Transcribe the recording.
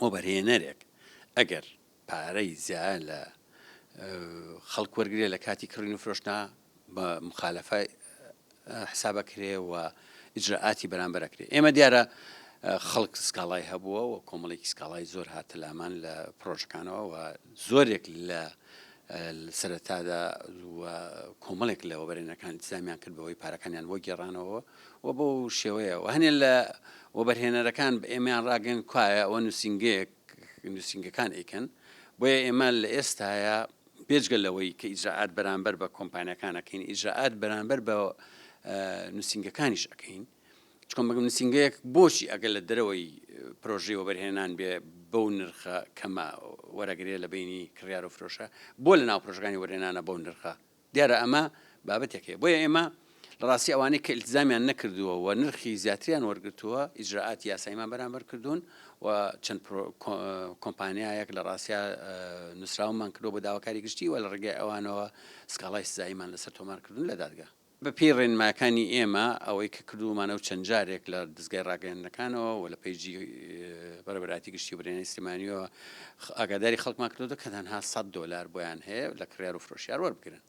وەبەرهێنەرێک ئەگەر پارەی زیایە لە خەڵک وەرگێ لە کاتی کڕین و فرۆشتنا بە مخالفە حساب ئەکرێ و ئیجرائاتی بەرامبەر ئەکرێ. ئێمە دیارە خەڵک سکاڵای هەبووە و کۆمەڵێکی سکاڵای زۆر هاتە لامان لە پرۆژەکانەوە و زۆرێک لە سەرەتادا و کۆمەڵێک لە وەبەرهێنەکان ئیلتزامیان کرد بەوەی پارەکانیان بۆ گێڕانەوە و بەو شێوەیە و هەنێ لە وەبەرهێنەرەکان بە ئێمەیان ڕاگەن کوایە ئەوە نووسینگەیەک نووسینگەکان ئەیکەن بۆیە ئێمە لە ئێستایا بێجگە لەوەی کە ئیجرائات بەرامبەر بە کۆمپانیاکان ئەکەین، ئیجرائات بەرامبەر بە نووسینگەکانیش ئەکەین. چونکە مەگەم نووسینگەیەک بۆچی ئەگەر لە دەرەوەی پرۆژەی وەبەرهێنان بێ بەو نرخە کەمە وەرەگرێ لە بەینی کڕیار و فرۆشە، بۆ لە ناو پرۆژەکانی وەبەرهێنانە بەو نرخە دیارە ئەمە بابەتێک هەیە بۆیە ئێمە لە ڕاستی ئەوانەی کە ئیلتزامیان نەکردووە و نرخی زیاتریان وەرگرتووە ئیجرائاتی یاساییمان بەرامبەر کردوون و چەند کۆمپانیایەک لە ڕاستیا نووسراومان کردووە بۆ داواکاری گشتی و لە ڕێگای ئەوانەوە سکاڵای سزاییمان لەسەر تۆمار کردوون لە دادگا. بە پێی ڕێنماکانی ئێمە ئەوەی کە کردوومانە و چەند جارێک لە دەزگای ڕاگەیاندنەکانەوە و لە پەیجی بەڕێوەبەرایەتی گشتی وەبەرهێنانی سلێمانییەوە ئاگاداری خەڵکمان کردووەتەوە کە تەنها 100 دۆلار بۆیان هەیە لە کڕیار و فرۆشیار وەربگرن.